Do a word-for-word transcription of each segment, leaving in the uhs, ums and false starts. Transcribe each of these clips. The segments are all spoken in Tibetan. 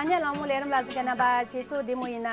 གླེང་མོལ་ལས་རིམ་ལ་གཟིགས་མཁན་རྣམ་པ་ཁྱེད་ཚོ་བདེ་མོ་ཡིན་ན།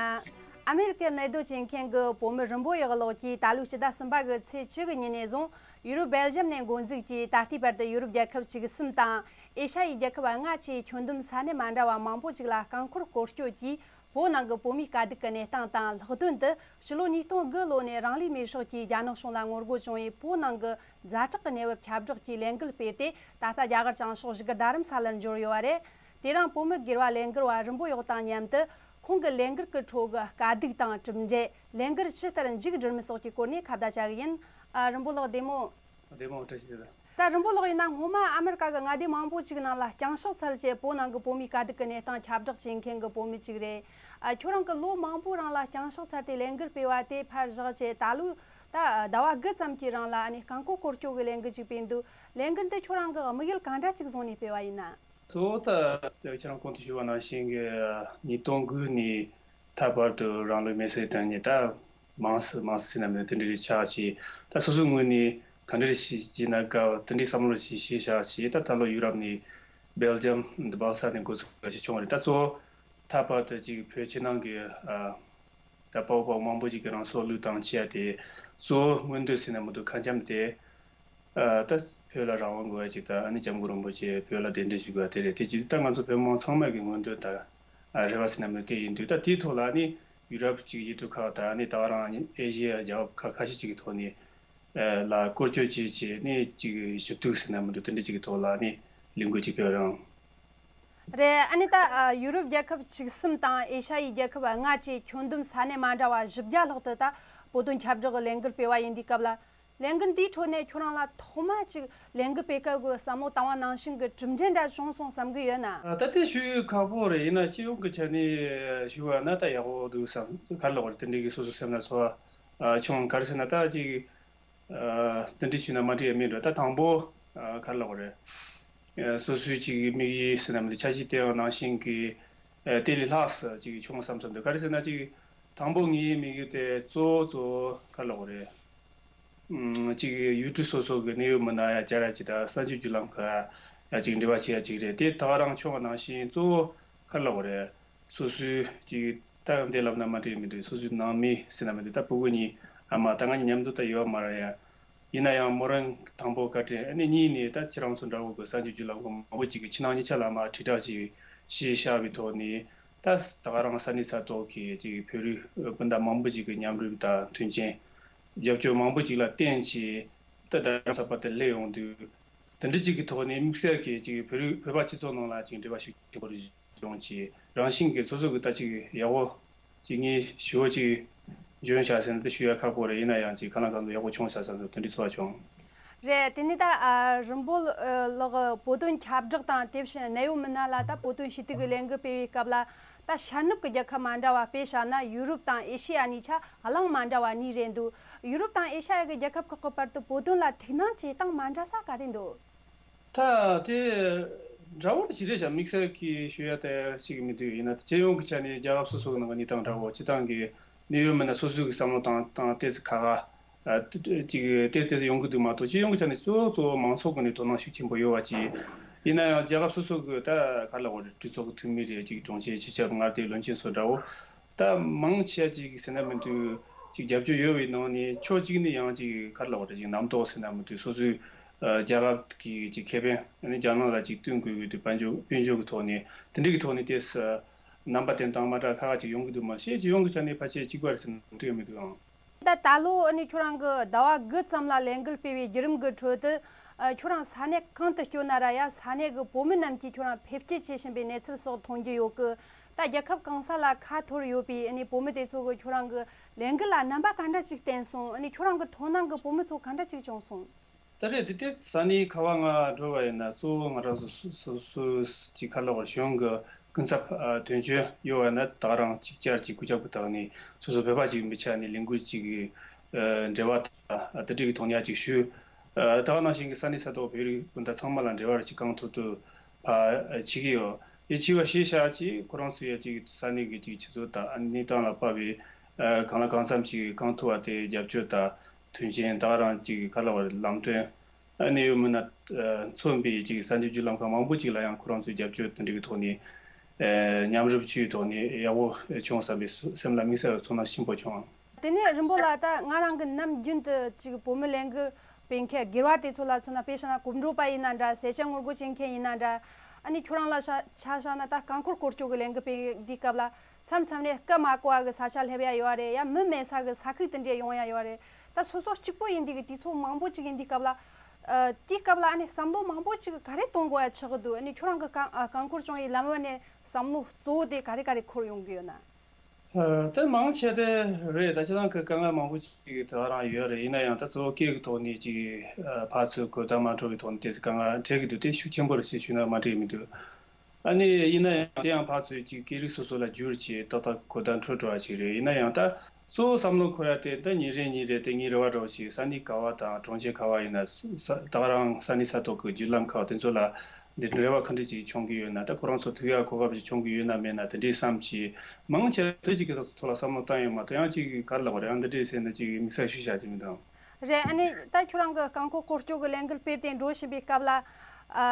ཨ་མེ་རི་ཀའི་གནས་སྡོད་བྱེད་མཁན་གྱི་བོད་མི་རིན་པོ་ཡག་ལགས་ཀྱིས་ད་ལོའི་སྤྱི་ཟླ་གསུམ་པ་གི་ཚེས་བཅུ་གི་ཉིན་ནས་བཟུང་ཡུ་རོབ་སྦེལ་ཇམ་ནས་འགོ་འཛུགས་ཀྱིས་ད་ལྟའི་བར་དུ་ཡུ་རོབ་རྒྱལ་ཁབ་བཅུ་གསུམ་དང་ཨེ་ཤ་ཡའི་རྒྱལ་ཁབ་ལྔ་བཅས་ཁྱོན་བསྡོམས་ས་གནས་མ་འདྲ་བ་མང་པོ་ཅིག་ལ་རྐང་འཁོར་སྐོར་སྐྱོད་ཀྱིས་བོད་ནང་གི་བོད་མིའི་དཀའ་སྡུག་གི་གནས་སྟངས་དང་ལྷག་དོན་དུ་ཕྱི་ལོ་ཉིས་སྟོང་དགུ་ལོ་ནས་རང་ལུས་མེར་སྲེག་གིས་རྒྱ་ནག་གཞུང་ལ་ངོ་རྒོལ་བྱུང་བའི་བོད་ནང་གི་ཛ་དྲག་གི་གནས་བབ་ཁྱབ་བསྒྲགས་ཀྱིས་ལས་འགུལ་སྤེལ་ཏེ། ད་ལྟ་རྒྱ་གར་བྱང་ཕྱོགས་བཞུགས་སྒར་རྡ་རམ་ས་ལར་འབྱོར་ཡོད་པ་རེད། དེ་རིང་བོད་མི་སྒེར་བ་ལས་འགུལ་བ་རིན་པོ་ཡག་དང་མཉམ་དུ་ཁོང་གི་ལས་འགུལ་གྱི་ཁྲོད་ཀྱི་དཀའ་སྡུག་དང་གྲུབ་འབྲས། ལས་འགུལ་ཇི་ལྟར་མཇུག་སྒྲིལ་མིན་སོགས་ཀྱི་སྐོར་ནས་ཁ་བརྡ་བྱ་གི་ཡིན། ཨ། རིན་པོ་ལགས་བདེ་མོ། བདེ་མོ། བཀྲ་ཤིས་བདེ་ལེགས། ད་རིན་པོ་ལགས་ཡིན་ན་སྔོན་མ་ཨ་མེ་རི་ཀ་གི་མངའ་སྡེ་མང་པོ་ཅིག་ནང་ལ་རྐྱང་ཕྱག་འཚལ་བྱས་བོད་ནང་གི་བོད་མིའི་དཀའ་སྡུག་གི་གནས་སྟངས་ཁྱབ་བསྒྲགས་བྱེད་མཁན་གྱི་བོད་མི་ཅིག་རེད། ཨ། ཁྱོད་རང་གིས་ལོ་མང་པོའི་རིང་ལ་རྐྱང་ཕྱག་འཚལ་ཏེ་ལས་འགུལ་སྤེལ་བ་དེ་ཕར་བཞག་བྱས་ད་ལོའི་ད་ཟླ་བ་དགུ་ཙམ་གྱི་རིང་ལ་ཨ་ནི་རྐང་འཁོར་སྐོར་སྐྱོད་ཀྱི་ལས་འགུལ་ཅིག་སྤེལ་འདུག་ལས་འགུལ་འདི་ཁྱོད་རང་གིས་དམིགས་ཡུལ་གང་འདྲ་ཅིག་བཟུང་ནས་སྤེལ་བ་ཡིན་ན། གཙོ་བོ་ད་ཁྱེད་རང་གོང་དུ་ཞུས་པ་ནང་བཞིན་གྱི་ཉིས་སྟོང་དགུ་ནས་ད་བར་དུ་རང་ལུས་མེར་སྲེག་བཏང་ནས་ད་མང་སུ་མང་སུ་ཟིན་ན་མེད་དེ་འདྲའི་ཆགས་ཀྱི། ད་སོ་སོའི་ངོས་ནས་ག་འདྲ་ཞིག་བྱས་ན་དགའ་བ་དེ་འདྲའི་བསམ་བློ་ཞིག་བྱས་བཞག་ཅིག་ད་ད་ལོ་ཡུ་རོབ་ནས་སྦེལ་ཇམ་འདི་སྦག་ས་ནས་འགོ་ཚུགས་པ་ཞིག་བྱུང་བ་རེད། ད་གཙོ་བོ་ད་བར་དུ་ཅིག་བོད་ཕྱི་ནང་གི་ཨ་ད་དཔའ་བོ་དཔའ་མོ་མང་པོ་ཞིག་གིས་རང་སྲོག་བློས་བཏང་བྱས་ཏེ་གཙོ་བོ་མངོན་འདོད་ཟེར་ན་མི་འདུག་ཁ་འཆམ་དེ། ཨ། ད་བོད་ལ་རང་དབང་དགོས་པ་ཅིག་དང་ཨ་ནི་སྐྱབས་མགོན་རིན་པོ་ཆེ་བོད་ལ་གདན་འདྲེན་ཞུ་དགོས་པ་དེ་རེད། དེ་ཅིག་ད་ང་ཚོ་བོད་མི་མང་ཚང་མ་གི་མངོན་འདོད་དང་ཨ་རེ་བ་ཟེར་ན་མི་དེ་ཡིན་དུས། ད་དེའི་ཐོག་ལ་ཨ་ནི་ཡུ་རོབ་ཅིག་ཡུལ་གྲུ་ཁག་དང་ཨ་ནི་ད་ག་རང་ཨེ་ཤི་ཡ་རྒྱལ་ཁབ་ཁ་ཁ་ཤས་ཅིག་གི་ཐོག་ནས་ཨ་ལ་སྐོར་སྐྱོད་བྱས་བྱས་ནས་ཅིག་ཞུ་གཏུག་ཟེར་ན་མི་འདུག་དེ་འདྲ་ཅིག་གི་ཐོག་ལ་ཨ་ནི་ལས་འགུལ་ཅིག་སྤེལ་རང་། རེད། ཨ་ནི་ད་ཨ་ཡུ་རོབ་རྒྱལ་ཁབ་བཅུ་གསུམ་དང་ཨེ་ཤ་ཡའི་རྒྱལ་ཁབ་ལྔ་བཅས་ཁྱོན་བསྡོམས་ས་གནས་མ་འདྲ་བ་བཞི་བརྒྱ་ལྷག་ཏུ་ད་བོད་དོན་ཁྱབ་བསྒྲགས་ཀྱི་ལས་འགུལ་སྤེལ་བ་ཡིན་དུས་སྐབས་ལ། ལས་འགུལ་འདིའི་ཁྲོད་ནས་ཁྱོད་རང་ལ་ཐོག་མ་གཅིག་ལས་འགུལ་སྤེལ་སྐབས་ཀྱི་བསམ་བློ་བཏང་བ་ནང་བཞིན་གྱི་གྲུབ་འབྲས་འདྲ་བྱུང་སོང་བསམ་གྱི་ཡོད་ན། ད་ལྟ་ཞུ་ཡུལ་ཁག་པོ་རེད། ཡིན་ན་སྤྱི་ཡོངས་ཀྱི་ཆ་ནས་ཞུ་བ་ན་ད་ཡག་པོ་འདུག་བསམ་ག་རེ་ལབ་དགོས་རེད། དེ་འདྲའི་གི་སོ་སོ་སེམས་ལ་ཚོར་བ་བྱུང་། ག་རེ་ཟེར་ན་ད་ཅིག་ཨ། དེ་འདྲ་ཞུས་ན་མ་འགྲིག་ཡ་མེད་འགྲོ། ད་དང་པོ་ཨ་ག་རེ་ལབ་དགོས་རེད། ཨ། སོ་སོའི་ཅིག་དམིགས་ཡུལ་ཟེར་ན་མི་འདུག་འཆར་གཞི་བཏིང་བ་ནང་བཞིན་གྱི་ཨ་དེ་ལས་ལྷག་ཙམ་ཅིག་བྱུང་བསམ་བསམ་འདུག་ག་རེ་ཟེར་ན་ཅིག་དང་པོ་ངའི་དམིགས་ཡུལ་དེ་གཙོ་བོ་གཙོ་བོ་ག་རེ་ལབ་དགོས་རེད། ཨུམ། ཅིག་ཡུལ་གྲུ་སོ་སོ་གི་གནད་ཡོད་མི་སྣ་ཡ་བཅར་ཡ་ཅིག་དང་གསར་འགྱུར་བརྒྱུད་ལམ་ཁག་ཡ་ཅིག་འབྲེལ་བ་བྱེད་ཡ་ཅིག་རེད། དེ་ད་ག་རང་ཆོག་པ་ནང་བཞིན་གཙོ་བོ་ག་རེ་ལབ་དགོས་རེད། སོ་སོའི་ཅིག་ད་འདི་ལབ་ན་མ་འགྲིག་མི་འདུག་སོ་སོའི་ནང་མི་ཟེར་ན་མི་འདུག་ད་ཕྲུ་གུ་གཉིས་ཨ་མ་ད་ང་གཉིས་མཉམ་དུ་ད་ཡོད་མ་རེད་ཡ། ཡིན་ན་ཡང་མོ་རང་དང་པོ་བཀའ་དྲིན། ཨ་ནི་གཉིས་ནས་ད་ཁྱེད་རང་ཚོ་འདྲ་བོ་གི་གསར་འགྱུར་བརྒྱུད་ལམ་གི་མང་པོ་ཅིག་གི་ཕྱི་ནང་གཉིས་ཆ་ལ་མ་དྲིལ་བསྒྲགས་ཤིག་ཤིག་བཞག་པའི་ཐོག་ནས་ད་ད་ག་རང་ས་གནས་ས་ཐོག་གི་ཅིག་བོད་རིགས་སྤུན་ཟླ་མང་པོ་ཅིག་གི་མཉམ་རུབ་དང་མཐུན་རྐྱེན་རྒྱབ་སྐྱོར་མང་པོ་ཅིག་ལ་བརྟེན་བྱས་ད་རྡ་རམ་ས་ལ་ཕར་དེ་སླེབས་ཡོང་དུས། དེ་འདྲ་ཅིག་གི་ཐོག་ནས་དམིགས་བསལ་གྱི་ཅིག་བོད་རིགས་བོད་པ་སྤྱི་ཚོགས་ནང་ལ་ཅིག་འབྲེལ་བ་ཤུགས་ཆེན་པོ་རེ་བྱུང་བྱས་རང་བཞིན་གྱི་སོ་སོ་གི་ད་ཅིག་ཡག་པོ་ཅིག་ངས་ཞུ་བ་ཅིག་འཇོན་བཞག་ཟེར་ན་དེ་ཞུ་ཡ་ཁག་པོ་རེད། ཡིན་ན་ཡང་ཅིག་གང་ལ་གང་འདུག་ཡག་པོ་བྱུང་བཞག་བསམ་སོང་། དེ་འདྲའི་ཚོར་བ་བྱུང་། རེད། དེ་ནས་ད་ཨ་རིན་པོ་ལགས་བོད་དོན་ཁྱབ་བསྒྲགས་དང་དེ་བཞིན་གནད་ཡོད་མི་སྣ་ལ་ད་བོད་དོན་ཞུ་གཏུག་གི་ལས་འགུལ་སྤེལ་བའི་སྐབས་ལ། ད་ཤར་ནུབ་ཀྱི་རྒྱལ་ཁབ་མ་འདྲ་བ་དཔེ་བཞག་ན་ཡུ་རོབ་དང་ཨེ་ཤེ་ཡ་གཉིས་ཆ་གླིང་མ་འདྲ་བ་གཉིས་རེད་འདུག་ཡུ་རོབ་དང་ཨེ་ཤ་ཡ་གི་རྒྱལ་ཁབ་ཁག་གི་བར་དུ་བོད་དོན་ལ་ཐུགས་སྣང་བྱེད་སྟངས་མ་འདྲ་ས་ག་རེ་འདུག་ད་དེ་འདྲ་བོ་ཞིག་རེད་ཤག་དམིགས་བསལ་གྱི་ཞུ་ཡ་དེ་ཞིག་མི་འདུག་ཡིན་ན་སྤྱི་ཡོངས་ཀྱི་ཆ་ནས་རྒྱལ་ཁབ་སོ་སོ་གི་ནང་གི་གནས་སྟངས་འདྲ་བོ་སྤྱི་བཏང་གི་གནད་ཡོད་མི་སྣ་སོ་སོ་གི་བསམ་བློ་བཏང་སྟངས་ཏོག་ཙམ་ཁ་ཁ་ཨ་ཏི་ཏི་ཅིག་ཏོག་ཙམ་ཡོང་གི་འདུག་མ་གཏོགས་སྤྱི་ཡོངས་ཀྱི་ཆ་ནས་གཙོ་བོ་གཙོ་བོ་མང་ཚོགས་ཀྱི་ནས་དོ་སྣང་ཤུགས་ཆེན་པོ་ཡོད་པ་ཅིག་ཡིན་ན་ཡང་རྒྱལ་ཁབ་སོ་སོ་གི་ད་ག་རེ་ལབ་དགོས་རེད། གྲོས་ཚོགས་ཀྱི་འཐུས་མི་རེད། ཅིག་དྲུང་ཆེ་སྤྱི་ཁྱབ་མངའ་སྡེ་བློན་ཆེན་སོགས་འདྲ་བོ་ད་མང་ཆེ་ཅིག་ཟེར་ན་མི་འདུག་ཅིག་རྒྱབ་སྐྱོར་ཡོད་པའི་ནང་ནས་ཕྱོགས་གཅིག་ནས་ཡང་ཅིག་ག་རེ་ལབ་དགོས་རེད། ཅིག་རྣམ་རྟོག་ཟེར་ན་མི་འདུག་སོ་སོའི་ཨ་རྒྱལ་ཁབ་ཀྱི་ཅིག་ཁེ་ཕན་ཨ་ནི་རྒྱ་ནག་ལ་ཅིག་བསྟུན་དགོས་ཀྱི་འདུག་དཔལ་འབྱོར་དཔལ་འབྱོར་གྱི་ཐོག་ནས་དེ་འདྲ་གི་ཐོག་ནས་ཏོག་ཙམ་རྣམ་པ་དེ་དང་མ་འདྲ་ཁ་ཁ་ཅིག་ཡོང་གི་འདུག་མ་གཞི་སྤྱི་ཡོངས་ཀྱི་ཆ་ནས་ཕལ་ཆེར་གཅིག་པ་རེད་ཟེར་ན་འགྲིག་མི་འདུག་ཨང་། ད་ད་ལོ་ཨ་ནི་ཁྱོད་རང་གི་ཟླ་བ་དགུ་ཙམ་ལ་ལས་འགུལ་སྤེལ་བའི་བརྒྱུད་རིམ་གྱི་ཁྲོད་དུ། ཨ། ཁྱོད་རང་ས་གནས་གང་དུ་བསྐྱོད་ན་ར་ཡ་ས་གནས་ཀྱི་བོད་མི་རྣམས་ཀྱིས་ཁྱོད་རང་ཕེབས་སྐྱེལ་བྱེད་བཞིན་པའི་གནས་ཚུལ་སོགས་མཐོང་རྒྱུ་ཡོད་གི། ད་རྒྱལ་ཁབ་གང་ས་ལ་ཁ་འཐོར་ཡོད་པའི་ཨ་ནི་བོད་མི་དེ་ཚོ་གིས་ཁྱོད་རང་གི་ལས་འགུལ་ལ་རྣམ་པ་ག་འདྲ་ཅིག་བསྟན་སོང་། ཨ་ནི་ཁྱོད་རང་གི་དོ་སྣང་གི་བོད་མི་ཚོ་ག་འདྲ་ཅིག་བྱུང་སོང་། ད་རེས་འདི་ལྟའི་ས་གནས་ཁ་བ་ལྔ་འགྲོ་བ་ཡིན་ན་གཙོ་བོ་ང་རང་ཚོ་སོ་སོ་སོ་ཅིག་ག་རེ་ལབ་དགོས་རེད། གཞུང་གི་སྐུ་ཚབ་ཨ་དོན་གཅོད་ཡོད་པ་ན་ད་ག་རང་ཅིག་བཅར་ཅིག་སྐུ་ཚབ་ཀྱི་ཐོག་ནས་སོ་སོ་བོད་པ་ཅིག་མི་ཆགས་ནས་ལས་འགུལ་ཅིག་གི་ཨ་འབྲེལ་བ་དང་ཨ་དེ་འདྲ་གི་ཐོག་ནས་ཅིག་ཞུས། ཨ་ད་ག་ནང་བཞིན་གྱི་ས་གནས་ས་ཐོག་བོད་རིགས་སྤུན་ཟླ་ཚང་མ་ལ་འབྲེལ་བ་རེ་ཅིག་གང་ཐུབ་ཐུབ་ཕར་ཨ་བྱེད་ཀྱི་ཡོད། དེ་བྱས་པ་ཞེས་བྱ་ཅིག་ཁོ་རང་ཚོ་ཡ་ཅིག་ས་གནས་ཀྱི་ཅིག་སྤྱི་ཚོགས་དང་ཨ་གནས་སྟངས་ལ་དཔག་པའི་ཨ་གང་ལ་གང་འཚམ་ཅིག་གང་ཐུབ་པ་དེ་རྒྱབ་སྐྱོར་དང་མཐུན་རྐྱེན་ད་ག་རང་ཅིག་ག་རེ་ལབ་དགོས་རེད། ལམ་སྟོན་ཨ་གནད་ཡོད་མི་སྣ་ཨ་མཚོན་པའི་ཅིག་གསར་འགྱུར་བརྒྱུད་ལམ་ཁག་མང་པོ་ཅིག་ལ་ཡང་ཁོ་རང་ཚོའི་རྒྱབ་སྐྱོར་དེ་འདྲ་གི་ཐོག་ནས་ ཨེ་མཉམ་རུབ་བྱས་ཐོག་ནས་ཡག་པོ་བྱུང་བསམ་པའི་སེམས་ལ་དམིགས་བསལ་གྱི་ཚོར་སྣང་ཆེན་པོ་བྱུང་། དེ་ནས་རིན་པོ་ལགས། ད་ང་རང་གི་ནམ་རྒྱུན་དུ་ཅིག་བོད་མི་ལས་འགུལ་སྤེལ་མཁན་སྒེར་བ་དེ་ཚོ་ལ་མཚོན་ན། དཔེ་བཞག་ན་གོམ་བགྲོད་པ་ཡིན་ན་འདྲ། སེར་སྐྱ་ངོ་རྒོལ་བྱེད་མཁན་ཡིན་ན་འདྲ། ཨ་ནི་ཁྱོད་རང་ལ་ཆ་ཆ་བཞག་ན། ད་རྐང་འཁོར་སྐོར་སྐྱོད་ཀྱི་ལས་འགུལ་སྤེལ་དུས་སྐབས་ལ་མཚམས་མཚམས་རེ་སྐད་མ་གོ་བ་གི་ས་ཆ་སླེབས་ཡ་ཡོད་རེད། ཡ་མི་མེད་ས་གི་ས་ཁུག་དེ་འདྲས་ཡོང་ཡ་ཡོད་རེད། ད་སོ་སོ་གཅིག་པོ་ཡིན་དུས་ཀྱི་དུས་ཚོད་མང་པོ་ཅིག་ཡིན་དུས་སྐབས་ལ། ཨ་དེའི་སྐབས་ལ་ཨ་ནི་བསམ་བློ་མང་པོ་ཅིག་ག་རེ་གཏོང་དགོས་ཡ་ཆགས་ཀྱི་འདུག་ཨ་ནི་ཁྱོད་རང་གི་རྐང་ཨ་རྐང་འཁོར་སྐྱོང་ཡི་ལམ་བར་ནས་བསམ་བློ་གཙོ་བོ་དེ་ག་རེ་ག་རེ་འཁོར་ཡོང་གི་ཡོད་ན། ཨ་དེ་མང་ཆེ་དེ་རེད། ད་སྤྱིར་བཏང་གི་དཀའ་ངལ་མང་པོ་ཅིག་དེ་ག་རང་ཡོད་རེད། ཡིན་ན་ཡང་ད་གཙོ་བོ་སྐད་ཀྱི་ཐོག་ནས་ཅིག་ཨ་ཕར་ཚུར་གོ་བརྡ་མ་འཕྲོད་པའི་ཐོག་ནས་དེ་དཀའ་ངལ་འཕྲད་ཀྱི་འདུག་དེ་ཤུགས་ཆེན་པོ་རེད་ཟེར་ཞུས་ན་མ་འགྲིག་མི་འདུག་ཨ་ནི་ཡིན་ན་ཡང་དེ་ཡང་ཕར་ཚུར་ཅིག་སྐད་རིགས་སོ་སོ་ལ་བསྒྱུར་བྱས་ཏག་ཏག་གོ་བརྡ་འཕྲོད་འགྲོ་བ་ཅིག་རེད། ཡིན་ན་ཡང་ད་གཙོ་བོ་བསམ་བློ་འཁོར་ཡ་དེ། ད་ཉིན་རེ་ཉིན་རེ་དེ་ངའི་རེ་བ་འདྲ་བོ་ཞིག་ས་གནས་ག་བ་དང་གྲོང་ཁྱེར་ག་བ་ཡིན་ན། ས་ད་ག་རང་ས་གནས་ས་ཐོག་གི་བརྒྱུད་ལམ་ཁག་དེ་ཚོ་ལ་འདི་འབྲེལ་བ་ག་འདྲ་ཅིག་བྱུང་གི་ཡོད་ན། ད་ཁོ་རང་ཚོ་ཐུག་ཡ་གོ་སྐབས་ཅིག་བྱུང་གི་ཡོད་ན་མེད་ན་དེ་འདྲའི་བསམ་གྱིས། མང་ཆེ་བ་དེ་ཅིག་གི་ཐོག་ལ་བསམ་བློ་བཏང་ཡོད་མ་གཏོགས། ཡང་ཅིག་ག་རེ་ལབ་དགོས་རེད། ཡང་འདི་འདྲའི་ཟེར་ན་ཅིག་དམིགས་བསལ་ཞུ་བྱ་ཅིག་མི་འདུག་རེད། ཨ་ནི་ད་ཁྱོད་རང་གི་རྐང་འཁོར་སྐོར་སྐྱོད་ཀྱི་ལས་འགུལ་སྤེལ་ཏེ་འགྲོ་བཞིན་པའི་སྐབས་ལ། ཨ་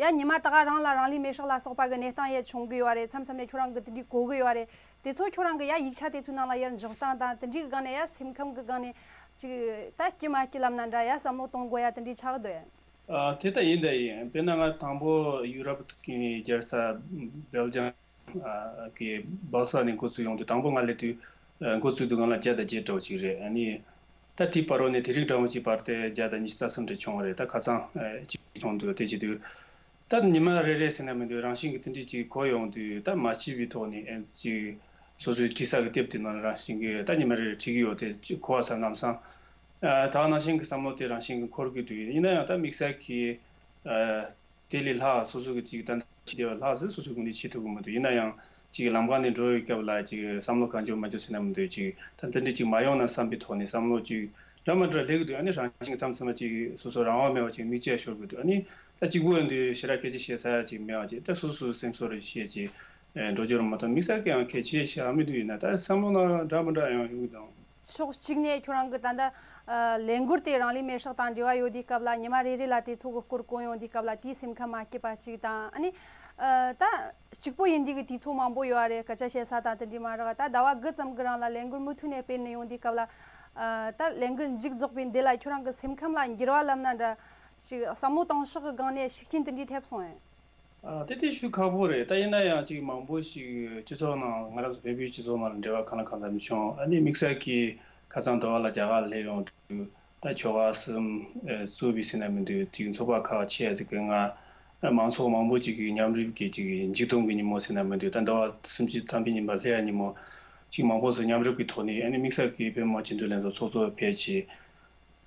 ཡ་ཉི་མ་ད་ག་རང་ལ་རང་ལུས་མེར་སྲེག་ལ་སོགས་པ་གི་གནས་སྟངས་ཡ་བྱུང་གི་ཡོད་རེད། མཚམས་མཚམས་ནས་ཁྱོད་རང་གི་དེ་འདྲའི་གོ་གི་ཡོད་རེད། དེ་ཚོ་ཁྱོད་རང་གི་ཡ་ཡིག་ཆ་དེ་ཚོའི་ནང་ལ་ཡར་འཇོག་སྟངས་དང་། དེ་འདྲའི་གི་སྒང་ནས་ཡ་སེམས་ཁམས་ཀྱི་སྒང་ནས་ཅིག་ད་སྐྱིད་མ་སྐྱིད་ལབ་ན་འདྲ། ཡ་བསམ་བློ་གཏོང་དགོས་ཡ་དེ་འདྲའི་ཆགས་འདུག་ཡ། ཨ་དེ་ད་ཡིན་ད་ཡིན། དཔེར་ན་ང་དང་པོ་ཡུ་རོབ་ཀྱི་རྒྱལ་ས་སྦེལ་ཇམ་ཨ་གི་སྦག་ས་ནས་འགོ་བཙུགས་ཡོང་དུས། དང་པོ་ང་སླེབས་དུས་ཨ་འགོ་བཙུགས་དུས་སྒང་ལ་བརྒྱ་དང་བརྒྱད་འདྲ་བོ་ཅིག་རེད། ཨ་ནི་ད་དེའི་བར་དུ་ནས་དེ་རིང་འདྲ་བོ་ཅིག་བར་དེ་བརྒྱ་དང་ཉི་ཤུ་རྩ་གསུམ་འདྲ་བྱུང་བ་རེད། ད་ཁ་སང་ཨ་ཅིག་བྱུང་འདུག་དེ་བྱེད་དུས། ད་ཉི་མ་རེ་རེ་ཟེར་ན་མི་འདུག་རང་བཞིན་གྱིས་དེ་འདྲས་ཅིག་གོ་ཡོང་དུས། ད་མ་བྱས་པའི་ཐོག་ནས་ཨེ་ཅིག་སོ་སོའི་བྲིས་ས་གི་དེབ་དེ་ནང་རང་བཞིན་གྱིས་ད་ཉི་མ་རེ་རེ་བྲིས་ཀྱི་ཡོད། དེ་ཅིག་གོ་བ་ཚ་ལམ་སང་ཨ་ད་ནང་བཞིན་གྱི་བསམ་བློ་དེ་རང་བཞིན་གྱིས་འཁོར་གྱི་འདུག་ཡིན་ན་ཡང་ད་དམིགས་བསལ་གྱིས་ཨ་དེ་ལས་ལྷག་སོ་སོ་གི་ཅིག་ད་ལྟ་བྱེད་བདེ་བ་ལྷག་ཟེར་སོ་སོའི་ངོས་ནས་བྱེད་ཐུབ་ཀྱི་མི་འདུག་ཡིན་ན་ཡང་ཅིག་ལམ་ཁ་ནས་འགྲོ་བའི་སྐབས་ལ་ཅིག་བསམ་བློ་གང་འཇོག་མ་འཇོག་ཟེར་ན་མི་འདུག་ཅིག་ད་འདི་འདྲས་ཅིག་མ་ཡོང་ན་བསམ་པའི་ཐོག་ནས་བསམ་བློ་ཅིག་འདྲ་མི་འདྲ་སླེབས་ཀྱི་འདུག་ཨ་ནི་རང་བཞིན་གྱིས་མཚམས་མཚམས་ཅིག་སོ་སོ་རང་དབང་མེད་པ་ཅིག་མིག་ཆད་ཤོར་གྱི་འདུག་ཨ་ནི་ད་གཅིག་པུ་ཡིན་དུས་ཞེ་དྲག་སྐད་ཆ་བཤད་ས་ཡ་ཅིག་མེད་པ་ཅིག་ད་སོ་སོའི་སེམས་གསོ་རེ་བྱེད་ཅིག་ཨེ་འགྲོ་རྒྱུ་རེད་མ་གཏོགས། དམིགས་བསལ་གྱི་ཡང་གལ་ཆེ་ཤག་མི་འདུག་ཡིན་ན་ད་བསམ་བློ་ནང་འདྲ་མི་འདྲ་ཡང་ཡོང་གི་འདུག་ཕྱོགས་གཅིག་ནས་ཁྱོད་རང་གི་ད་ལྟ་ཨ་ལས་འགུལ་དེ་རང་ལུས་མེར་སྲེག་དང་འབྲེལ་བ་ཡོད་དུས་སྐབས་ལ། ཉི་མ་རེ་རེ་ལ་དེ་ཚོ་གི་སྐོར་གོ་ཡོང་དུས་སྐབས་ལ་དེའི་སེམས་ཁམས་མ་སྐྱིད་པ་ཅིག་དང་། ཨ་ནི་ཨ་ད་གཅིག་པོ་ཡིན་དུས་ཀྱི་དུས་ཚོད་མང་པོ་ཡོད་རེད། སྐད་ཆ་བཤད་ས་དང་དེ་འདྲའི་མ་རག་ད་ཟླ་བ་དགུ་ཙམ་གྱི་རིང་ལ་ལས་འགུལ་མུ་མཐུད་ནས་སྤེལ་ནས་ཡོང་དུས་སྐབས་ལ། ཨ་ད་ལས་འགུལ་མཇུག་རྫོགས་པའི་འདི་ལ་ཁྱོད་རང་གི་སེམས་ཁམས་ལ་འགྱུར་བ་ལབ་ན་འདྲ་ཅིག་བསམ་བློ་གཏོང་ཕྱོགས་ཀྱི་སྒང་ནས་ཤུགས་རྐྱེན་དེ་འདྲའི་ཐེབས་སོང་ངས། ཨ་དེ་དེ་ཞུ་ཁག་པོ་རེད། ད་ཡིན་ན་ཡང་ཅིག་མང་པོ་ཞིག་སྤྱི་ཚོགས་ནང་། ང་རང་ཚོ་བོད་པའི་སྤྱི་ཚོགས་ནང་ལ་འབྲེལ་བ་གང་ལ་གང་འཚམ་བྱུང་། ཨ་ནི་དམིགས་བསལ་གྱིས་ཁ་སང་ཟླ་བ་ལ་རྒྱ་གར་སླེབས་ཡོང་དུས། ད་ཆོལ་ཁ་གསུམ་ཨེ་གཙོས་པའི་ཟེར་ན་མི་འདུག་ཅིག་ཚོགས་པ་ཁག་ཆེ་ཟིག་གི་ང་ཨ་མང་ཚོགས་མང་པོ་ཅིག་གི་མཉམ་རུབ་ཀྱི་ཅིག་འཇིགས་སྟོན་གྱི་ཉིན་མོ་ཟེར་ན་མི་འདུག་ད་ཟླ་བ་སུམ་ཅུ་ཐམ་པའི་ཉིན་པར་སླེབས་ཡ་ཉིན་མོ་ཅིག་མང་པོ་ཟིག་མཉམ་རུབ་ཀྱི་ཐོག་ནས། ཨ་ནི་དམིགས་བསལ་གྱིས་བོད་མི་མང་སྤྱི་འཐུས་ལྷན་ཚོགས་ཚོགས་གཙོ་ཕེབས་བྱས།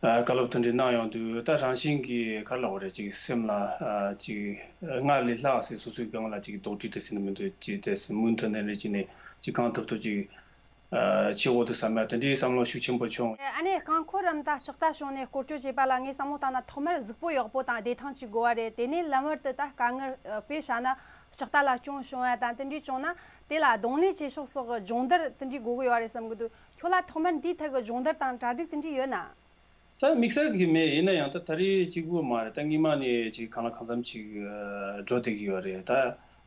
ཨ་བཀའ་སློབ་དེ་འདྲ་གནང་ཡོང་དུས། ད་རང་བཞིན་གྱིས་ག་རེ་ལབ་དགོས་རེད། ཅིག་སེམས་ལ་ཨ་ཅིག་སྔར་ལས་ལྷག་ཟེར་སོ་སོའི་སྒང་ལ་ཅིག་རྡོག་ཁྲེས་དེ་ཟེར་ན་མི་འདུག་ཅིག་དེ་སེམས་མུ་མཐུད་ནས་རེ་ཅིག་ནས་ཅིག་གང་ཐུབ་ཐུབ་ཅིག་ཨ་བྱེད་དགོས་འདུག་བསམ་ཡ་དེ་འདྲའི་བསམ་བློ་ཤུགས་ཆེན་པོ་བྱུང་། ཨ་ནི་རྐང་འཁོར་རམ་ད་ལྕགས་རྟ་བྱུང་ནས་སྐོར་སྐྱོད་བྱེད་པ་ལ་ངས་བསམ་བློ་བཏང་ན་ཐོག་མར་གཟུགས་པོ་ཡག་པོ་དང་བདེ་ཐང་ཅིག་དགོས་པ་རེད། དེ་ནས་ལམ་བར་དུ་ད་དཀའ་ངལ་ཨ་དཔེ་བཞག་ན་ལྕགས་རྟ་ལ་སྐྱོན་བྱུང་བ་དང་དེ་འདྲའི་བྱུང་ན་དེ་ལ་གདོང་ལེན་བྱེད་ཕྱོགས་སོགས་ཀྱི་སྦྱོང་བརྡར་དེ་འདྲའི་དགོས་ཀྱི་ཡོད་རེད་བསམ་གྱི་འདུག་ཁྱོད་ལ་ཐོག་མར་འདིའི་ཐད་ཀྱི་སྦྱོང་བརྡར་དང་གྲ་སྒྲིག་དེ་འདྲའི་ཡོད་ན། ད་དམིགས་བསལ་གྱི་མེད། ཡིན་ན་ཡང་ད་ད་རེས་གཅིག་པུ་མ་རེད། ད་སྔོན་མ་ནས་ཅིག་གང་ལ་གང་འཚམ་ཅིག་ཨ་འགྲོ་བསྡད་ཀྱི་ཡོད་རེད། ད་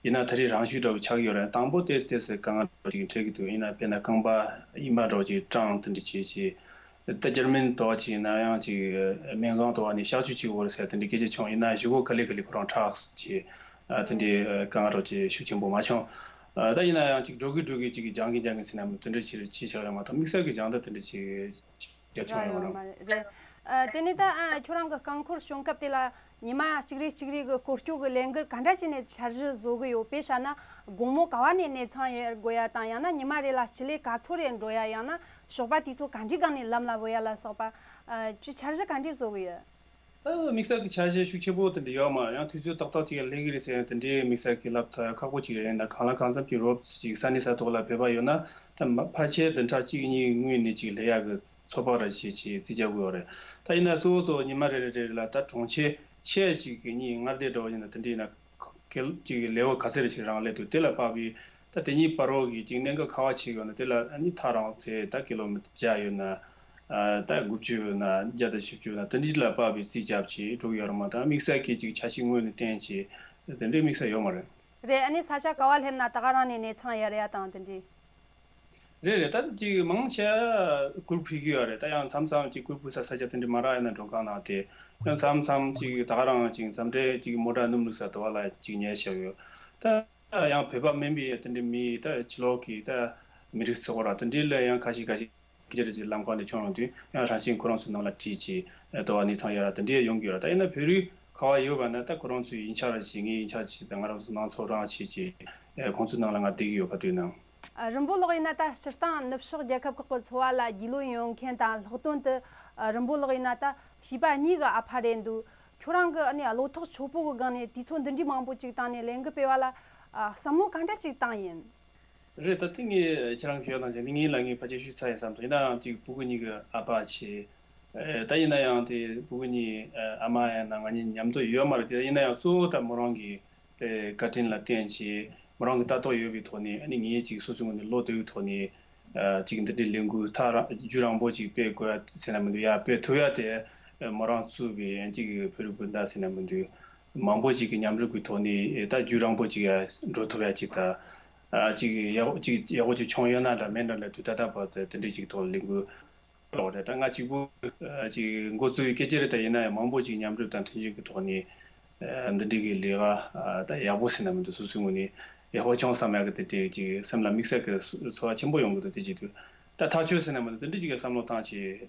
ཡིན་ན་ད་རེས་རང་ཤུགས་འདྲ་བོ་ཆགས་ཀྱི་ཡོད་རེད། དང་པོ་དེ་དེ་ཚོ་དཀའ་ངལ་འདྲ་བོ་ཅིག་འཕྲད་ཀྱི་འདུག་ཡིན་ན་དཔེར་ན་རྐང་པ་གཡས་མ་འདྲ་བོ་ཅིག་སྐྲངས་དེ་འདྲ་བྱས་བྱས། ད་འཇར་མན་དོ་བ་ཅིག་ཡིན་ན་ཡང་ཅིག་སྨན་ཁང་དོ་བ་ནས་གཤག་བཅོས་བྱེད་དགོས་རེད་ཟེར་དེ་འདྲའི་སྐད་ཆ་བྱུང་། ཡིན་ན་གཞུག་གུ་ག་ལེ་ག་ལེ་ཁོ་རང་དྲག་ཅིག་ཨ་དེ་འདྲའི་དཀའ་ངལ་འདྲ་བོ་ཅིག་ཤུགས་ཆེན་པོ་མ་བྱུང་། ཨ་ད་ཡིན་ན་ཡང་ཅིག་འགྲོ་གི་འགྲོ་གི་ཅིག་སྦྱང་གི་སྦྱང་གི་ཟེར་ན་དེ་འདྲ་ཅིག་བྱས་བཞག་རེད་མ་གཏོགས། དམིགས་བསལ་གྱི་སྦྱང་བརྡར་དེ་འདྲ་ཅིག་རྒྱ་ཆུང་རག་ཡོད་ཡོད་མ་མ་རེད། རེད། ཨ་དེ་ནས་ད་ཨ་ཁྱོད་རང་གི་རྐང་འཁོར་ཞོན་སྐབས་དེ་ལ་ཉི་མ་གཅིག་རེ་གཅིག་རེ་གི་སྐོར་སྐྱོད་ཀྱི་ལས་འགུལ་ག་འདྲ་བྱས་ནས་འཆར་གཞི་བཟོ་གི་ཡོད། དཔེ་བཞག་ན་དགོང་མོ་ག་བ་ནས་གནས་ཚང་ཡོང་དགོས་ཡ་དང་། ཡང་ན་ཉི་མ་རེ་ལ་སྤྱི་ལེ་ག་ཚོད་རེ་འགྲོ་ཡ། ཡང་ན་ཞོགས་པ་དུས་ཚོད་ག་འདྲའི་སྒང་ནས་ལམ་ལ་བུད་ཡ་ལ་སོགས་པ། ཨ་ཁྱོད་འཆར་གཞི་ག་འདྲས་བཟོ་གི་ཡོད། ཨ་དམིགས་བསལ་གྱི་འཆར་གཞི་ཤུགས་ཆེན་པོ་དེ་འདྲ་ཡོད་མ་རེད། ཡང་དུས་ཚོད་ཏག་ཏག་ཅིག་སླེབས་ཀྱི་རེད་ཟེར་ཡ་དེ་འདྲའི་དམིགས་བསལ་གྱི་ལབ་ཐུབ་ཡ་ཁག་པོ་ཅིག་རེད། ཡིན་ན་གང་ལ་གང་འཚམ་ཅིག་རོབ་ཅིག་ས་གནས་ས་ཐོག་ལ་བོད་པ་ཡོད་ན། ད་མ་ཕལ་ཆེར་བདུན་ཕྲག་གཅིག་གཉིས་སྔོན་ནས་ཅིག་སླེབས་ཡག་གི་ཚོད་དཔག་ར་བྱེད་ཅིག་རྩིས་རྒྱག་དགོས་པ་རེད། ད་ཡིན་ན་གཙོ་བོ་གཙོ་བོ་ཉི་མ་རེ་རེ་རེ་ལ་ད་གྲོང་ཁྱེར་ཆེ་ཅིག་གི་གཉིས་མངའ་སྡེ་འདྲ་བོ་ཡིན་ན་དེ་འདྲ་ཡིན་ན་ཁེལ་ཅིག་ལེ་བོ་ག་ཚད་རེ་ཅིག་རང་སླེབས་འདུག་དེ་ལ་དཔག་པའི་ད་དེ་གཉིས་བར་རོ་གི་ཅིག་གནད་འགག་ག་བ་ཆེ་གི་ཡོད་ན་དེ་ལ་ཨ་ནི་ཐག་རིང་ཚད་ད་ཀི་ལོ་མི་ཊར་བརྒྱ་ཡོད་ན། ཨ་ད་དགུ་བཅུ་ཡོད་ན། བརྒྱ་དང་བཞི་བཅུ་ཡོད་ན། དེ་འདྲ་ལ་དཔག་པའི་རྩིས་རྒྱབ་ཅིག་འགྲོ་གི་ཡོད་རེད་མ་གཏོགས། དམིགས་བསལ་གྱི་ཅིག་འཆར་གཞི་སྔོན་ནས་བཏིང་ཅིག་དེ་འདྲའི་དམིགས་བསལ་ཡོད་མ་རེད། རེད། ཨ་ནི་ས་ཆ་ག་བ་སླེབས་ན་ད་ག་རང་ནས་གནས་ཚང་ཡར་ཡ་དང་དེ་འདྲའི། རེད་རེད། ད་ཅིག་མང་ཆེ་གུར་ཕུལ་གི་ཡོད་རེད། ད་ཡང་མཚམས་མཚམས་ཅིག་གུར་ཕུལ་ས་ས་ཆ་དེ་འདྲ་མ་རག་ཡིན་ན་མགྲོན་ཁང་ནང་དེ། ཡང་མཚམས་མཚམས་ཅིག་ད་ག་རང་ཅིག་མཚམས་འདྲེ་ཅིག་མོ་ཊ་སྣུམ་བླུགས་ས་དེ་བ་ལ་ཅིག་ཉལ་བཞག་ཡོད། ད་ཡང་བོད་པ་མིན་པའི་དེ་འདྲའི་མི་ད་ཕྱི་ལོགས་ཀྱི་ད་མི་རིགས་ཚོ་ར་དེ་འདྲའི་ལ་ཡང་ཁ་ཤས་ཁ་ཤས་སྐད་ཆ་རེ་ཅིག་ལམ་ཁ་ནས་བྱུང་ཡོང་དུས་ཡང་རང་བཞིན་ཁོ་རང་ཚོའི་ནང་ལ་ཁྲིད་ཅིག་དེ་བ་གནས་ཚང་ཡར་དེ་འདྲའི་ཡོང་གི་ཡོད་རེད། ད་ཡིན་ན་བོད་རིགས་ག་བ་ཡོད་པ་ན་ད་ཁོ་རང་ཚོའི་ཡིན་ཆ་ར་ཅིག་ངའི་ཡིན་ཆ་ཅིག་ད་ང་རང་ཚོ་ནང་ཚོ་རང་བྱེད་ཅིག་ཁོང་ཚོའི་ནང་ལ་ང་བསྡད་ཀྱི་ཡོད་པ་དུས་ནང་། ཨ། རིན་པོ་ལགས་ཡིན་ན་ད་སྤྱིར་བཏང་ནུབ་ཕྱོགས་རྒྱལ་ཁབ་ཁག་གི་འཚོ་བ་ལ་རྒྱུས་ལོན་ཡོད་མཁན་དང་ལྷག་དོན་དུ། ཨ། རིན་པོ་ལགས་ཡིན་ན་ད་བྱིས་པ་གཉིས་ཀྱི་ཨ་ཕ་རེད་འདུག་ཁྱོད་རང་གི་ཨ་ནི་བློ་ཐག་ཆོད་པོ་གི་སྒང་ནས་དུས་ཚོད་འདི་འདྲའི་མང་པོ་ཅིག་བཏང་ནས་ལས་འགུལ་སྤེལ་བ་ལ། ཨ། བསམ་བློ་ག་འདྲ་ཅིག་བཏང་ཡིན། རེད། ད་དེ་ངས་ཁྱེད་རང་གི་ཡོད་དང་བྱས་ནས་ངས་ལ་ངས་ཕལ་ཆེར་ཞུས་ཚར་ཡིན་བསམ་སོང་། ཡིན་ནའང་ཅིག་སྤུ་གུ་གཉིས་ཀྱི་ཨ་ཕ་བྱས། ཨེ། ད་ཡིན་ན་ཡང་དེ་སྤུ་གུ་གཉིས་ཨ་མ་ཡང་ན་ང་གཉིས་མཉམ་དུ་ཡོད་མ་རེད་དེ། ཡིན་ན་ཡང་གཙོ་བོ་ད་མོ་རང་གི་དེ་བཀའ་དྲིན་ལ་བརྟེན་བྱས་མོ་རང་གི་ལྟ་རྟོག་ཡོད་པའི་ཐོག་ནས་ཨ་ནི་ངས་ཅིག་སོ་སོའི་ངོས་ནས་བློ་བདེ་བའི་ཐོག་ནས་ཨ་ཅིག་འདི་འདྲའི་ལས་འགུལ་ཐག་རིང་རྒྱུན་རིང་པོ་ཅིག་སྤེལ་དགོས་ཡ་ཟེར་ན་མི་འདུག་ཡ་སྤེལ་ཐུབ་ཡ་དེ་ཨ་མོ་རང་གཙོས་པའི་ཨ་ཅིག་བོད་རིགས་སྤུན་ཟླ་ཟེར་ན་མི་འདུག་མང་པོ་ཅིག་གི་མཉམ་རུབ་ཀྱི་ཐོག་ནས་ཨེ་ད་རྒྱུན་རིང་པོ་ཅིག་ཡ་འགྲོ་ཐུབ་ཡ་ཅིག་ད་ཨ་ཅིག་ཡག་ཅིག་ཡག་པོ་ཅིག་བྱུང་ཡོད་ན་འདྲ་མེད་འདྲ་ལ་དུས་ད་ལྟ་བར་དུ་དེ་འདྲའི་ཅིག་ཐོག་ལས་འགུལ་ལོག་རེད། ད་ང་གཅིག་པུ་ཨ་ཅིག་འགོ་བཙུགས་ཡི་སྐད་ཆ་རེད། ད་ཡིན་ན་ཡང་མང་པོ་ཅིག་མཉམ་རུབ་དང་མཐུན་སྒྲིལ་གྱི་ཐོག་ནས་ཨ་འདི་འདྲའི་གི་ལས་ཀ་ཨ་ད་ཡག་པོ་ཟེར་ན་མི་འདུག་སོ་སོའི་ངོས་ནས་ཡག་པོ་བྱུང་བསམ་ཡག་གི་དེ་དེ་ཅིག་སེམས་ལ་དམིགས་བསལ་གྱི་ཚོར་བ་ཆེན་པོ་ཡོང་གི་འདུག་དེ་བྱེད་དུས་ད་ཐག་ཆོད་ཟེར་ན་མི་འདུག་དེ་འདྲའི་ཅིག་གི་བསམ་བློ་བཏང་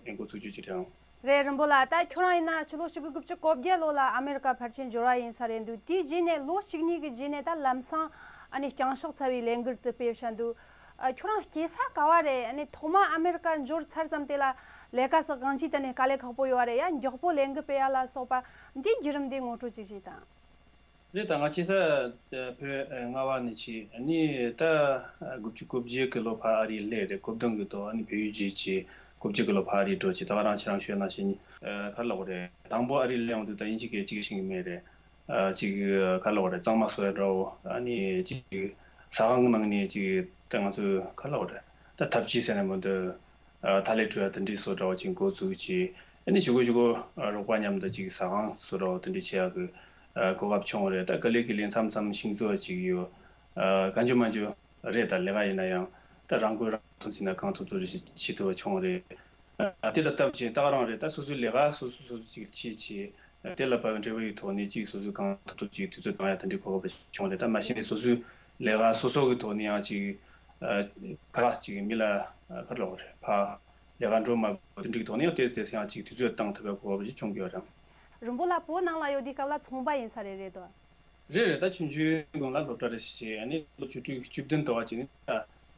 བྱས་འགོ་ཚུགས་རྒྱུ་ཅིག་རེད། རེད། རིན་པོ་ལགས། ད་ཁྱོད་རང་ཡིན་ན་ཕྱི་ལོ་གཅིག་དགུ་དགུ་བཅུ་གོ་བརྒྱད་ལོ་ལ་ཨ་མེ་རི་ཀ་ཕལ་ཆེར་འབྱོར་བ་ཡིན་ས་རེད་འདུག་དེའི་རྗེས་ནས་ལོ་གཅིག་གཉིས་ཀྱི་རྗེས་ནས་ད་ལམ་སང་ཨ་ནི་བསྐྱངས་གཤགས་ཚར་བའི་ལས་འགུལ་དུ་སྤེལ་བཞིན་འདུག་ཨ། ཁྱོད་རང་སྐྱེས་ས་ག་བ་རེད། ཨ་ནི་ཐོག་མ་ཨ་མེ་རི་ཀ་འབྱོར་ཚར་ཙམ་དེ་ལ་ལས་ཀ་སོགས་གང་ཅིའི་ཐད་ནས་དཀའ་ལས་ཁག་པོ་ཡོད་རེད་ཡ། མགྱོགས་པོ་ལས་འགུལ་སྤེལ་ཡ་ལ་སོགས་པ་འདིའི་བརྒྱུད་རིམ་འདི་ངོ་སྤྲོད་ཅིག་བྱེད་དང་། རེད། ད་ང་སྐྱེས་ས་བོད་རྔ་བ་ནས་ཆེ། ཨ་ནི་ད་དགུ་བཅུ་གོ་བརྒྱད་གི་ལོ་ཕར་ཨ་རི་སླེབས་རེད། གོ་བདུན་གི་ཐོག་ཨ་ནི་བལ་ཡུལ་བརྒྱུད་ཀྱི་གོ་བརྒྱད་གི་ལོ་ཕར་ཨ་རི་འགྲོ་ཅིག་ད་ག་རང་ཁྱེད་རང་ཤོད་ནང་བཞིན་ག་རེ་ལབ་དགོས་རེད། དང་པོ་ཨ་རི་སླེབས་ཡོང་དུས་ད་དབྱིན་ཇི་སྐད་ཅིག་ཤེས་ཀྱི་མེད་རེད། ཨ་ཅིག་ག་རེ་ལབ་དགོས་རེད། གཙང་མ་བཟོ་ཡ་འདྲ་བོ། ཨ་ནི་ཅིག་ཟ་ཁང་གི་ནང་ནས་ཅིག་ད་ང་ཚོས་ག་རེ་ལབ་དགོས་རེད། ད་ཐབ་ཇུས་ཟེར་ན་མི་འདུག་ཨ་ཐ་ལེ་བྲོ་ཡ་དེ་འདྲའི་བཟོ་འདྲ་བོ་ཅིག་འགོ་བཙུགས་ཀྱིས། ཨ་ནི་ཞུ་གོ་ཞུ་གོ་རོགས་པ་མཉམ་དུ་ཅིག་ཟ་ཁང་བཟོ་འདྲ་བོ་དེ་འདྲའི་བྱེད་ཡག་གི་ཨ་གོ་སྐབས་བྱུང་བ་རེད། ད་ག་ལེ་ག་ལེ་མཚམས་མཚམས་ཤིང་བཟོ་བ་ཅིག་ཡོད། ཨ་གང་བྱུང་མང་བྱུང་རེད། ད་ལས་ཀ་ཡིན་ན་ཡང་ད་རང་མགོ་རང་ཐོན་ཟིན་ན་གང་ཐུབ་ཐུབ་རེ་བྱེད་ཐུབ་པ་བྱུང་བ་རེད། ཨ་དེ་ལ་སྟབས་བྱེད་ད་ག་རང་རེད། ད་སོ་སོའི་ལས་ཀ་སོ་སོ་སོ་སོ་ཅིག་བྱེད་བྱེད། དེ་ལ་བབ་པའི་འབྲས་བུ་ཡི་ཐོག་ནས་ཅིག་སོ་སོའི་གང་ཐུབ་ཐུབ་ཅིག་དུས་ཚོད་བཏང་ཡ་དེ་འདྲའི་གོ་སྐབས་བྱུང་རེད། ད་མ་གཞི་ནས་སོ་སོའི་ལས་ཀ་སོ་སོ་གི་ཐོག་ནས་ཡང་ཅིག་ཨ་ག་ཅིག་མི་ལ་ཨ་ག་རེ་ལབ་དགོས་རེད། ཕ་ལས་ཀ་འགྲོ་མ་དགོས་དེ་འདྲའི་ཐོག་ནས་ཡང་ཏོག་ཙམ་ཏོག་ཙམ་ཡང་ཅིག་དུས་ཚོད་བཏང་ཐུབ་པའི་གོ་སྐབས་ཅིག་བྱུང་གི་ཡོད་རེད། རིན་པོ་ལགས་བོད་ནང་ལ་ཡོད་དུས་སྐབས་ལ་ཚོང་པ་ཡིན་ས་རེད། རེད་དོ། རེད་རེད། ད་ཆུང་ཆུང་སྒང་ལ་སློབ་གྲྭ་རེ་ཞིག་བྱས། ཨ་ནི་ལོ་བཅུ་དྲུག་བཅུ་བདུན་དོ་བ་ཅིག་ནི་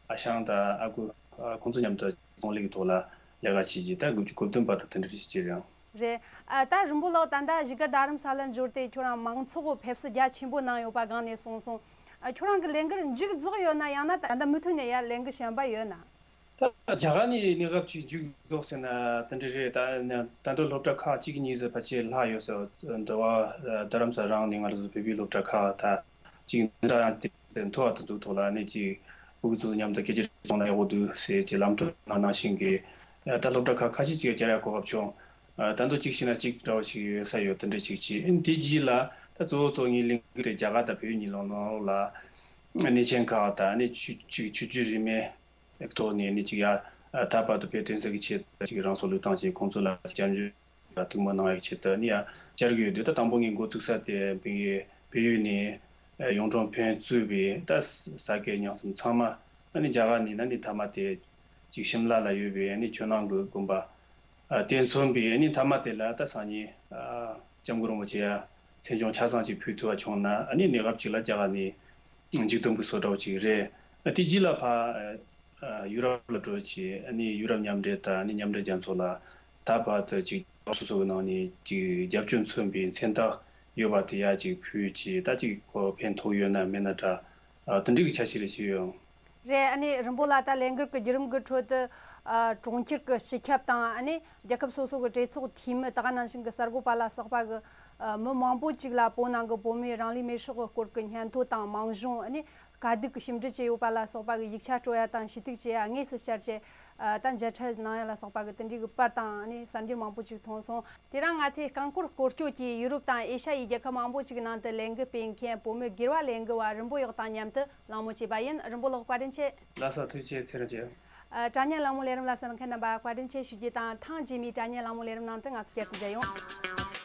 ཨ་ཞང་དང་ཨ་ཁུ་ཨ་ཁོང་ཚོ་མཉམ་དུ་ཚོང་ལས་ཀྱི་ཐོག་ལ་ལས་ཀ་བྱེད་ཀྱི། ད་དགུ་བཅུ་གོ་བདུན་བར་དུ་དེ་འདྲ་རེ་ཞིག་བྱས་རེད། རེད། ཨ་ད་རིན་པོ་ལགས་ད་ལྟ་བཞུགས་སྒར་རྡ་རམ་ས་ལར་འབྱོར་ཏེ་ཁྱོད་རང་མང་ཚོགས་ཕེབས་བསུ་རྒྱ་ཆེན་པོ་གནང་ཡོད་པ་སྒང་ནས་གསུངས་སོང་། ཨ་ཁྱོད་རང་གི་ལས་འགུལ་མཇུག་རྫོགས་ཡོད་ན་ཡང་ན་ད་ལྟ་མུ་མཐུད་ནས་ཡར་ལས་འགུལ་གཞན་པ་ཡོད་ན། ད་རྒྱ་གར་ནས་གནས་སྐབས་ཅིག་མཇུག་རྫོགས་ཟེར་ན་དེ་འདྲ་རེད། ད་ད་དུང་སློབ་གྲྭ་ཁག་གཅིག་གཉིས་ཟེར་ཕལ་ཆེར་ལྷག་ཡོད་ཟེར། འདི་བ་རྡ་རམ་ས་རང་ནས་ང་རང་ཚོ་བོད་པའི་སློབ་གྲྭ་ཁག་ད་ཅིག་འཛིན་གྲྭ་ཡང་དེ་མཐོ་བ་དེ་ཚོའི་ཐོག་ལ་ནས་ཅིག་ཕྲུ་གུ་ཚོ་མཉམ་དུ་སྐད་ཆ་བྱུང་ན་ཡག་པོ་འདུག་ཟེར་ཅིག་ལམ་སྟོན་གནང་གནང་བཞིན་གི། ད་སློབ་གྲྭ་ཁག་ཁ་ཤས་ཅིག་བཅར་ཡག་གོ་སྐབས་བྱུང་། ད་དུང་གཅིག་བྱས་ན་གཅིག་འདྲ་བོ་ཞིག་ཡོད་ས་ཡོད། དེ་འདྲ་ཅིག་བྱས། ཨ་ནི་དེ་རྗེས་ལ་ད་གཙོ་བོ་གཙོ་བོ་ངའི་ལས་འགུལ་དེ་རྒྱ་གར་དང་བལ་ཡུལ་གཉིས་ལོག་ནང་ལོགས་ལ་གནས་ཆེན་ཁག་དང་ཨ་ནི་ཆོས་ཆོས་ཆོས་བརྒྱུད་རིས་མེད་ཐོག་ནས་ནི་ཅིག་ཡ་ད་བར་དུ་བོད་དོན་གསར་གྱི་ཆེད་དུ་ཅིག་རང་སྲོག་བློས་བཏང་བྱས་ཁོང་ཚོ་ལ་སྐྱབས་འཇུག་ལ་ཐུགས་སྨོན་གནང་ཡག་ཆེད་དུ་ནི་ཡ་བཅར་གྱི་ཡོད་དུས། ད་དང་པོ་ངས་འགོ་བཙུགས་ས་དེ་བོད་ཡུལ་ནས་ཡོངས་གྲོང་ཕན་གཙོས་པའི་ད་ས་དགེ་རྒན་གསུམ་ཚང་མ་ཨ་ནི་རྒྱ་གར་ནས་ན་ནི་མཐའ་མ་དེ་ཅིག་ཤིམ་ལ་ལ་ཡོད་པའི་ཨ་ནི་ཇོ་ནང་གི་དགོན་པ་ཨ་དེ་མཚོན་པའི་ཨ་ནི་མཐའ་མ་དེ་ལ་ད་སང་ཉིན་ཨ་སྐྱབས་མགོན་རིན་པོ་ཆེ་ཡ་མཚན་ལྗོངས་ཆ་ཚང་ཅིག་ཕུལ་ཐུབ་པ་བྱུང་ན་ཨ་ནི་གནས་སྐབས་ཅིག་ལ་རྒྱ་གར་ནས་མཇུག་སྡོམ་གྱི་བཟོ་འདྲ་བོ་ཅིག་རེད། ཨ་དེ་རྗེས་ལ་ཕ་ཨ་ཡུ་རོབ་ལ་འགྲོ་ཅིག་ཨ་ནི་ཡུ་རོབ་མཉམ་འབྲེལ་དང་ཨ་ནི་མཉམ་འབྲེལ་རྒྱལ་ཚོགས་ལ་ད་བར་དུ་ཅིག་སོ་སོ་གི་ནང་ནས་ཅིག་རྒྱབ་སྐྱོར་མཚོན་པའི་མཚན་རྟགས་ཡོད་པ་དེ་ཡ་ཅིག་ཕུལ་ཅིག་ད་ཅིག་ཁོ་ཕན་ཐོགས་ཡོད་ན་མེད་ན་འདྲ། ཨ་དེ་འདྲའི་གི་ཆ་ཤས་རེ་ཞིག་ཡོད། རེད། ཨ་ནི་རིན་པོ་ལགས་ད་ལས་འགུལ་གྱི་བརྒྱུད་རིམ་གྱི་ཁྲོད་དུ་ཨ་གྲོང་ཁྱེར་གྱི་སྤྱི་ཁྱབ་དང་ཨ་ནི་རྒྱལ་ཁབ་སོ་སོ་གི་གྲོས་ཚོགས་འཐུས་མི་ད་ག་ནང་བཞིན་གྱི་གསར་འགོད་པ་ལ་སོགས་པ་གི་ཨ་མི་མང་པོ་ཅིག་ལ་བོད་ནང་གི་བོད་མིའི་རང་ལུས་མེར་སྲེག་གི་སྐོར་གྱི་སྙན་ཐོ་དང་མིང་གཞུང་ཨ་ནི་དཀའ་སྡུག་གི་ཞིབ་འབྲི་བྱས་ཡོད་པ་ལ་སོགས་པ་གི་ཡིག་ཆ་སྤྲོད་ཡ་དང་ཞུ་གཏུག་བྱེད་ཡ་དངོས་སུ་བཅར་བྱས། ཨ། ད་མཇལ་འཕྲད་གནང་ཡ་ལ་སོགས་པ་གི་དེ་འདྲའི་གི་པར་དང་ཨ་ནི་གསར་འགྱུར་མང་པོ་ཅིག་མཐོང་སོང་། དེ་རིང་ང་ཚོས་རྐང་འཁོར་སྐོར་སྐྱོད་ཀྱིས་ཡུ་རོབ་དང་ཨེ་ཤ་ཡའི་རྒྱལ་ཁབ་མང་པོ་ཅིག་ནང་དུ་ལས་འགུལ་སྤེལ་མཁན་བུ་མོ་སྒེར་བ་ལས་འགུལ་བ་རིན་པོ་གཡོག་དང་མཉམ་དུ་གླེང་མོལ་བྱས་པ་ཡིན། རིན་པོ་གཡོག་བཀའ་དྲིན་ཆེ། ལགས་སོ། ཐུགས་རྗེ་ཆེ། ཚེ་རིང་ལགས། ཨ། དྲ་བརྙན་གླེང་མོལ་ལས་རིམ་ལ་གསན་མཁན་རྣམ་པ་བཀའ་དྲིན་ཆེ་ཞུ་རྒྱུ་དང་། ཐེངས་རྗེས་མའི་དྲ་བརྙན་གླེང་མོལ་ལས་རིམ་ནང་དུ་ང་ཚོ་བསྐྱར་དུ་མཇལ་ཡོང་།